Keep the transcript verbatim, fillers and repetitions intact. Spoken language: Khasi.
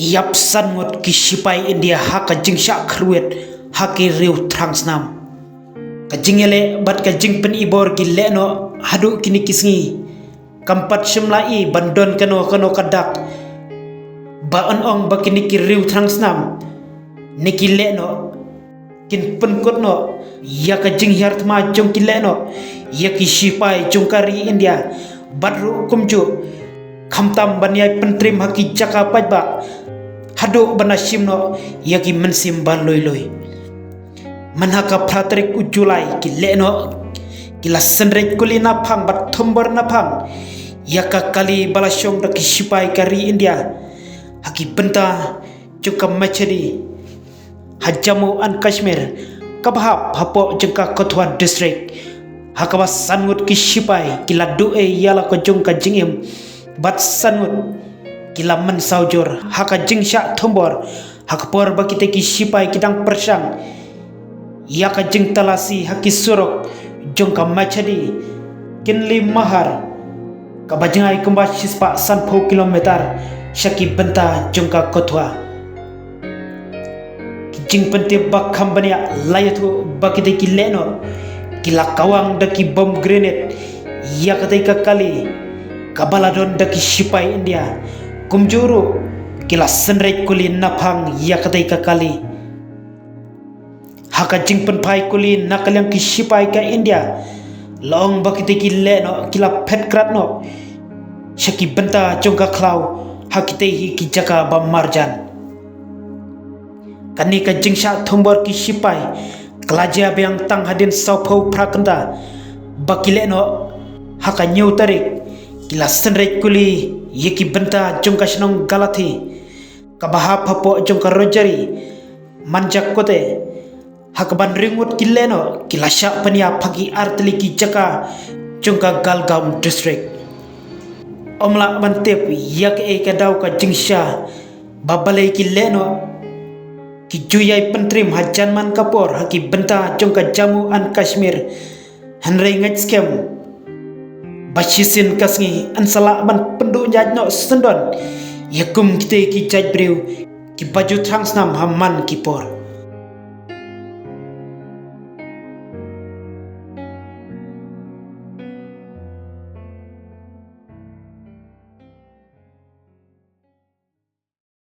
Ïap san ngut ki shipai India ha ka jingshah kyrwit ha ki riew thrang snam. Ka jingïaleh bad ka jingpynibor ki leh noh haduh kine ki sngi. Kam pat shym la i ban don kano kano ka dak ba yn ong ba kine ki riew thrang snam ne ki leh noh kin pynkut noh ïa ka jinghiar thma jong ki leh noh ïa ki shipai jong ka ri India, bad ruh kumjuh khamtam ban ïai pyntrim ha ki jaka paidbah haduh ban da shim noh ïa ki mynsiem ba lui lui. Mynha ka phra tarik u July ki leh noh ki la synreit kuli naphang bad thombor naphang ïa ka kali ba la shong da ki shipai ka ri India ha ki bynta jong ka Machadi ha Jammu and Kashmir, kaba hap hapoh jong ka Kathua District, ha kaba san ngut ki shipai ki la duh ei ïa la ka jong ka jingim bad san ngut ki la mynsaw jur ha ka jingshah thombor ha ka por ba kita ki shipai ki dang pyrshang ïa ka jingtalasi ha ki surok jong ka Machadi Kinli Mahar, kaba jngai kumba shispah sanphew kilometer sha ki bynta jong ka Kathua. Ki jingpyntip ba kham bniah la ïathuh ba kita ki leh noh ki la kawang da ki bom grenade ïa katei ka kali kaba la don da ki shipai India, kumjuh ruh ki la synreit kuli naphang ïa katei ka kali. Ha ka jingpynphai kuli na ka liang ki shipai ka India, la ong ba kita ki leh noh ki la phet krat noh sha ki bynta jong ka khlaw ha kitei hi ki jaka ba marjan. Kane ka jingshah thombor ki shipai ka la jia biang tang hadien sawphew phra kynta ba ki leh noh ha ka hynñiew tarik ki la synreit kuli ïa ki bynta jong ka shnong Galathi, kaba hap hapoh jong ka Rajuri Manjakote, ha kaba hynriew ngut ki leh noh ki la shah pynïap ha ki artylli ki jaka jong ka Galgaon District. Ym lah ban tip ïa kaei ka daw ka jingshah ba balei ki leh noh ki ju ïai pyntrim hajan man ka por ha ki bynta jong ka Jammu and Kashmir. Hynrei ngeit skhem ba shisien ka sngi yn sa lah ban pynduh ïaid noh syndon ïa kum kitei ki jait briew kiba ju thrang snam ha man ki por.